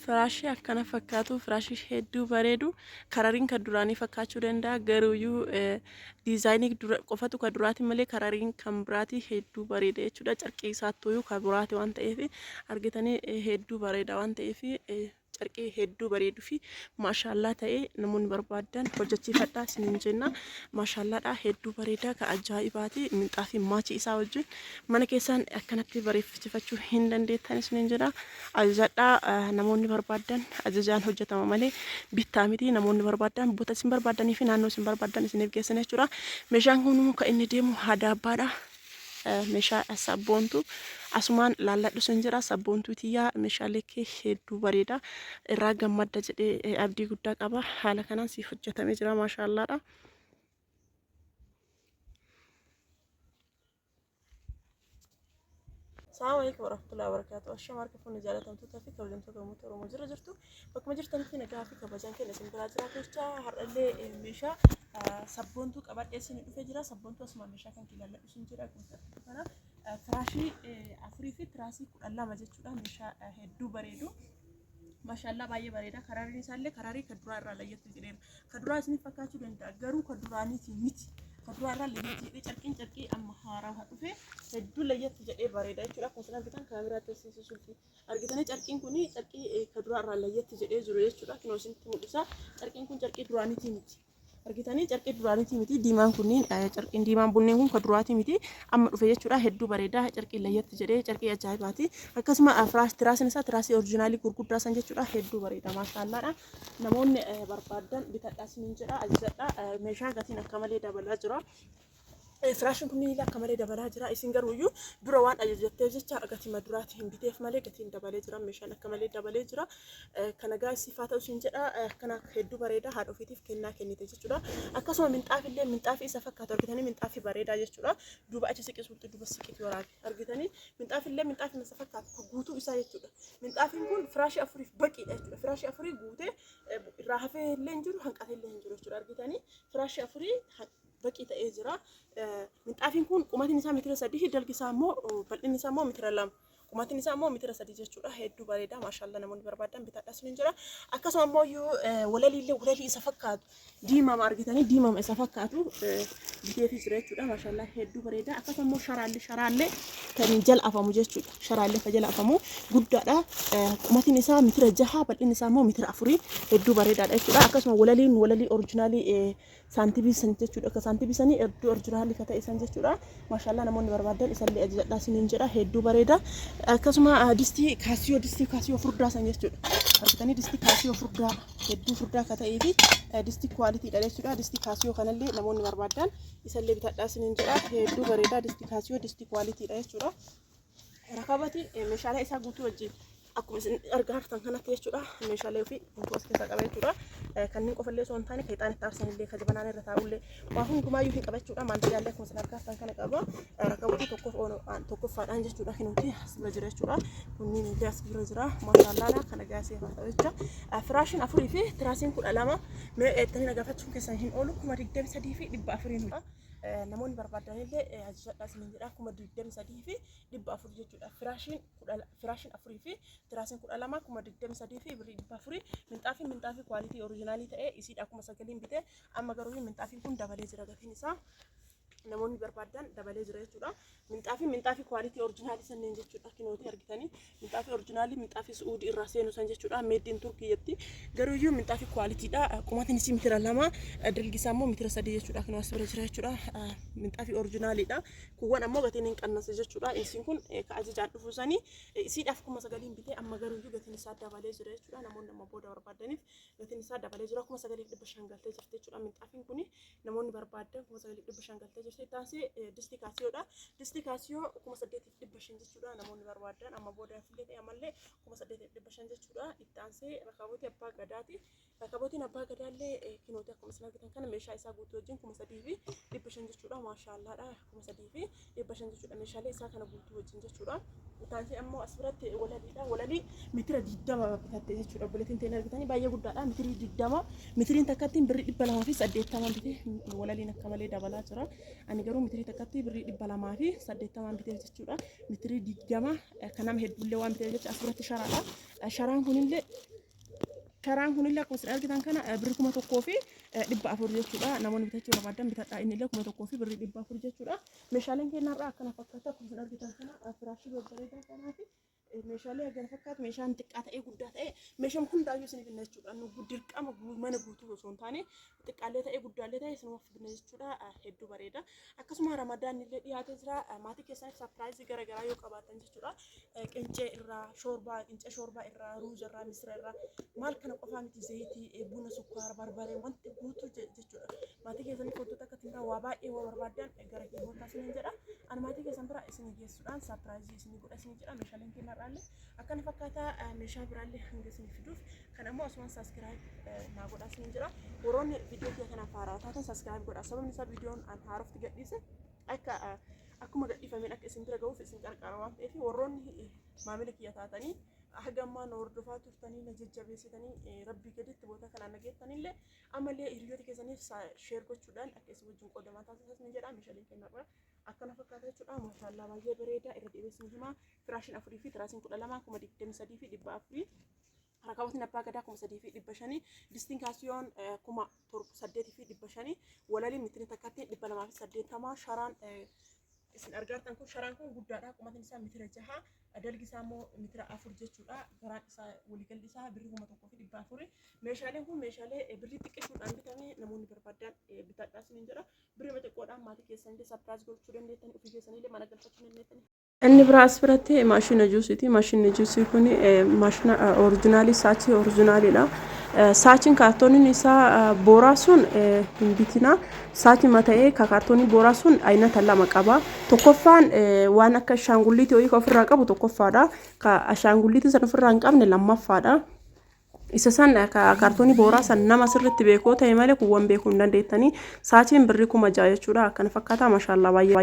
Firaashii akkana fakkaatu, firaashii hedduu bareedu, karariin kan duraanii fakkaachuu danda'a, garuuyyuu diizaayinii qofatu kan duraati malee karariin kan biraati hedduu bareeda jechuudha. Carqii isaattuyyuu kan biraati waan ta'eef argitanii hedduu bareeda waan ta'eef carqii hedduu bareedu fi maashaallaa ta'e namoonni barbaaddan hojjechiifadhaa isiniin jenna. Maashaallaadha, hedduu bareedaa, ka ajaa'ibaati. Minxaafii maachii isaa wajjin mana keessan akkanatti bareeffachifachuu hin dandeettan isiniin jedha. Ajajadhaa namoonni barbaaddan, ajajaan hojjetama malee bittaa miti. Namoonni barbaaddan bota isin barbaaddanii fi naannoo isin barbaaddan isiniif geessan jechuudha. Meeshaan kun kan inni deemu hadaabbaadha. Meeshaa sabboontu asumaan laalladhu sin jedha. Sabboontuu tiyyaa, meeshaalee kee hedduu bareeda, irraa gammadda jedhee abdii guddaa qaba. Haala kanaan siif hojjetamee jira, maashaallaadha. Assalamu alaikum warahmatullahi wabarakatuh. Ashama harka fuunni jaalatamtoota fi kabajamtoota uummata Oromoo jira jirtu. Bakkuma jirtanitti nagaa fi kabajaan keenya isin biraa jiraatu jecha har'allee meeshaa sabboontuu qabadhee isin dhufee jira. Sabboontuu asuma meeshaa kan ilaalladhu isin jedha. Akkuma kana firaashii 4 fi tiraasii 12 jechuudha. Meeshaa hedduu bareedu. Maashaallaa, baay'ee bareeda. Karariin isaallee kararii kan duraa irraa layyatti jedheera. Kan duraa isiniif fakkaachuu danda'a, garuu kan duraaniiti miti. Kan duraa irraa layyatti jedhee carqiin carqii amma haarawaa dhufe hedduu layyatti jedhee bareeda jechuudha. Akkuma isin argitan kaameraatti agarsiisu sulxii. Argitanii, carqiin kun carqii kan duraa irraa layyatti jedhee jiru jechuudha. Kunoo isinitti mul'isa. Carqiin kun carqii duraaniiti miti. Argitanii, carqii duraaniitii miti. Diimaan kunniin, carqiin diimaan bunneen kun kan duraatii miti, amma dhufe jechuudha. Hedduu bareeda, carqii layyatti jedhee, carqii ajaa'ibaati. Akkasuma firaash tiraasiin isaa tiraasii orijinaalii gurguddaa san jechuudha. Hedduu bareeda, maashaallaadha. Namoonni barbaaddan bitadhaa isiniin jedha, ajajadha. Meeshaa gatiin akka malee dabalaa jira. Firaashiin kunniin illee akka malee dabalaa jira. Isin garuu iyyuu dura waan ajajatteef jecha gatii maduraati hin biteef malee gatiin dabalee jira. Meeshaan akka malee dabalee jira. Kana gaa siif haa ta'u isin jedha. Akkana hedduu bareeda, haadha ofiitiif kennaa kennite jechuudha. Akkasuma minxaafi illee minxaafi isa fakkaatu argitanii, minxaafi bareedaa jechuudha. Duuba achi siqi sulxi, duuba siqiti waraabi argitanii, minxaafi illee minxaafi isa fakkaatu guutuu isaa jechuudha. Minxaafiin kun firaashii 4f baqiidha jechuudha. Firaashii 4 guutee irraa hafee illee hin jiru, hanqatee illee hin jiru jechuudha. Argitanii, firaashii 4 baqii ta'ee jira. Minxaafiin kun qumatiin isaa meetira 3, dalgi isaa immoo bal'inni isaa immoo meetira 2. Qumatiin isaa immoo meetira 3 jechuudha. Hedduu bareeda. Maashaallah, namoonni barbaadan bitadhaa sun jira. Akkasuma immoo iyyuu walalii illee walalii isa fakkaatu diimama argitanii, diimama isa fakkaatu biteefii jira jechuudha. Maashaallah, hedduu bareeda. Akkasuma immoo sharaallee sharaallee kan jala afamu jechuudha. Sharaallee kan jala afamu guddaadha. Qumatiin isaa meetira 6, bal'inni isaa immoo meetira 4, hedduu bareedaadha jechuudha. Akkasuma walaliin walalii orijinaalii saantibii san jechuudha. Akka saantibii sanii hedduu orijinaalii ka ta'e san jechuudha. Maashaallah, namoonni barbaadan isallee ajajadhaa isiniin jedha, hedduu bareeda. Akkasuma distii kaasiyoo, distii kaasiyoo furdaa san jechuudha. Argitanii, distii kaasiyoo furdaa, hedduu furdaa ka ta'ee fi distii kwaalitiidha jechuudha. Distii kaasiyoo kanallee namoonni barbaadan isallee bitadhaa isiniin jedha, hedduu bareeda. Distii kaasiyoo distii kwaalitiidha jechuudha. Rakabati meeshaalee isaa guutuu wajjin akkuma isin argaa jirtan kanatti jechuudha. Meeshaalee ofii guutuu as keessaa qaba jechuudha. Kanneen qofallee osoo hin taane kan ixaan itti aarsan illee, kan jabanaan irra taa'ullee, waa hundumaayyuu hin qaba jechuudha. Maandajaallee akkuma isin argaa jirtan kana qaba. Rakabotii tokkoffaadhaan jechuudha. Kinuuti as bira jira jechuudha. Kunniin illee as bira jira. Maashaallaadha. Kana gaasee haa ta'u jecha. Firaashiin 4 fi tiraasiin 12 mee eettanii nagaafachuun keessan hin oolu, 23,400n. Namoonni barbaadanillee ajajadhaa isiniin jedha, 23,400 jechuudha. Firaashiin firaashiin 4 fi tiraasiin 12 23,400 fi birrii. Minxaafiin minxaafii kwaalitii orijinaalii ta'ee isiidha, 9,000n bitee, amma garuu minxaafiin kun dabalee jira gatiin isaa. Namoonni barbaadan dabalee jira jechuudha. Minxaafiin minxaafii kwaalitii orijinaalii sanneen jechuudha. Kinootii argitanii, minxaafii orijinaalii minxaafii Su'uudii irraa seenu san jechuudha. Made in Turkii jetti. Garuu iyyuu minxaafii kwaalitiidha. Qumatiin isii meetira 2, dalgi isaa immoo meetira 3 jechuudha. Kinoo as bira jira jechuudha. Minxaafii orijinaaliidha. Kuuwwan ammoo gatiin hin qannase jechuudha. Isiin kun ka ajajaan dhufu sanii isiidhaaf 9,000n bitee, amma garuu iyyuu gatiin isaa dabalee jira jechuudha. Namoonni amma booda barbaadaniif gatiin isaa dabalee jira. 9,500 galtee jirti jechuudha. Minxaafiin kuni namoonni barbaadan 9,500 galtee jirti. Itti distii kaasiyoodha. Distii kaasiyoo 8,500 jechuudha. Namoonni barbaadan amma booda illee ta'e ammallee 8,500 jechuudha. Itti aansee rakabootii abbaa gadaati. Rakabootiin abbaa gadaallee kinooti akkuma isin argitan kana meeshaa isaa guutuu wajjin 3,500 jechuudha. Maashaallaadha, 3,500 jechuudha. Meeshaalee isaa kana guutuu wajjin jechuudha. Utaansee ammoo as biratti walaliidha. Walalii mitira 20 bitatte jechuudha. Obboleettiin teenya argitanii baay'ee guddaadha. Mitirii 20 mitiriin takkattiin birrii 280 bite. Walaliin akka malee dabalaa jira. Ani garuu mitirii takkatti birrii 280 biteef jechuudha. Mitirii 20 kan nama hedduullee waan biteef jecha as biratti sharaadha. Sharaan kunillee Karaan kunillee akkuma isin argitan kana birrii 1400 jechuudha. Namoonni bitachuu barbaadan bitadhaa. Inni illee 1400 jechuudha. Meeshaaleen keenya irraa akkana fakkaata. Akkuma isin argitan kana firaashii babbareedaa kanaa fi meeshaalee hagana fakkaatu meeshaan xiqqaa ta'ee guddaa ta'ee meeshaan hundaayyuu isiniif binna jechuudha. Nu dirqama mana guutuu osoo hin taane xiqqaallee ta'ee guddaallee ta'ee isinumaaf binna jechuudha. Hedduu bareeda. Akkasuma Ramadaan illee dhiyaatee jira. Maatii keessaniif surprise gara garaa yoo qabaatan jechuudha. Qincee irraa, shoorbaa, qincee shoorbaa irraa, ruuza irraa, misira irraa maal kana qofaa miti zayitii, buna, sukkaara, barbaree wanti guutuu jechuudha. Maatii keessaniif wantoota akka timiraa waa baay'ee waa barbaaddan gara kee isiniin jedha. Ani maatii keessan bira isinii geessuudhaan surprise isinii godha isinii jedha. Meeshaaleen keenya irraallee akkana fakkaata meeshaa biraallee hanga isinii fiduuf kan ammoo asumaan subscribe naa godhaa isiniin jedha. Warroonni viidiyoo kiyya kanaaf haaraa taatan subscribe godhaa. Sababni isaa viidiyoon an haarofti gadhiise akka akkuma gadhiifameen akka isin bira ga'uuf isin qarqaara waan ta'eef warroonni maamila kiyya taatanii haga ammaa na hordofaa turtanii na jajjabeessitanii rabbii gaditti boota kanaan na geettanillee ammallee hiriyoota keessaniif share gochuudhaan akka isin wajjin qoodamaa taasisaa isin jedha. Meeshaaleen kennarraa akkana fakkaata jechuudha. Maashaallaa baay'ee bareeda irra deebi'ee isin himaa. Firaashiin afurii fi tiraasiin 12 23,400. Rakabootni abbaa gadaa 3500. Distiin kaasiyoon 7800. Walaliin mitiriin takkatti 280. Sharaan isin argaartan kun sharaan kun guddaadha. Qumatni isaa mitira 6. Dalgi isaa immoo mitira 4 jechuudha. Garaan isaa waliigalli isaa birrii 1400. Meeshaaleen kun meeshaalee birrii xiqqishuudhaan bitame namoonni barbaadan bitadhaa isiniin jedha. Birrii xiqqoodhaan maatii keessanillee surprise gochuu dandeettanii ofii keessanillee mana galfachuu dandeettanii. Inni biraa as biratti maashina juusiiti. Maashinni juusii kun maashina original saachii originalidha. Saachiin kaartooniin isaa booraa sun hin bitina. Saachima ta'ee ka kaartoonii booraa sun aynata lama qaba. Tokkoffaan waan akka ashaangulliitii wayii ka ofirraa qabu tokkoffaadha. Ka ashaangulliitii san ofirraa hin qabne lammaffaadha. Isa san ka kaartoonii booraa san nama sirriitti beekoo ta'e malee kuuwwan beekuu hin dandeettanii. Saachiin birrii 6000 jechuudha. Akkana fakkaata mashaallaa baay'ee.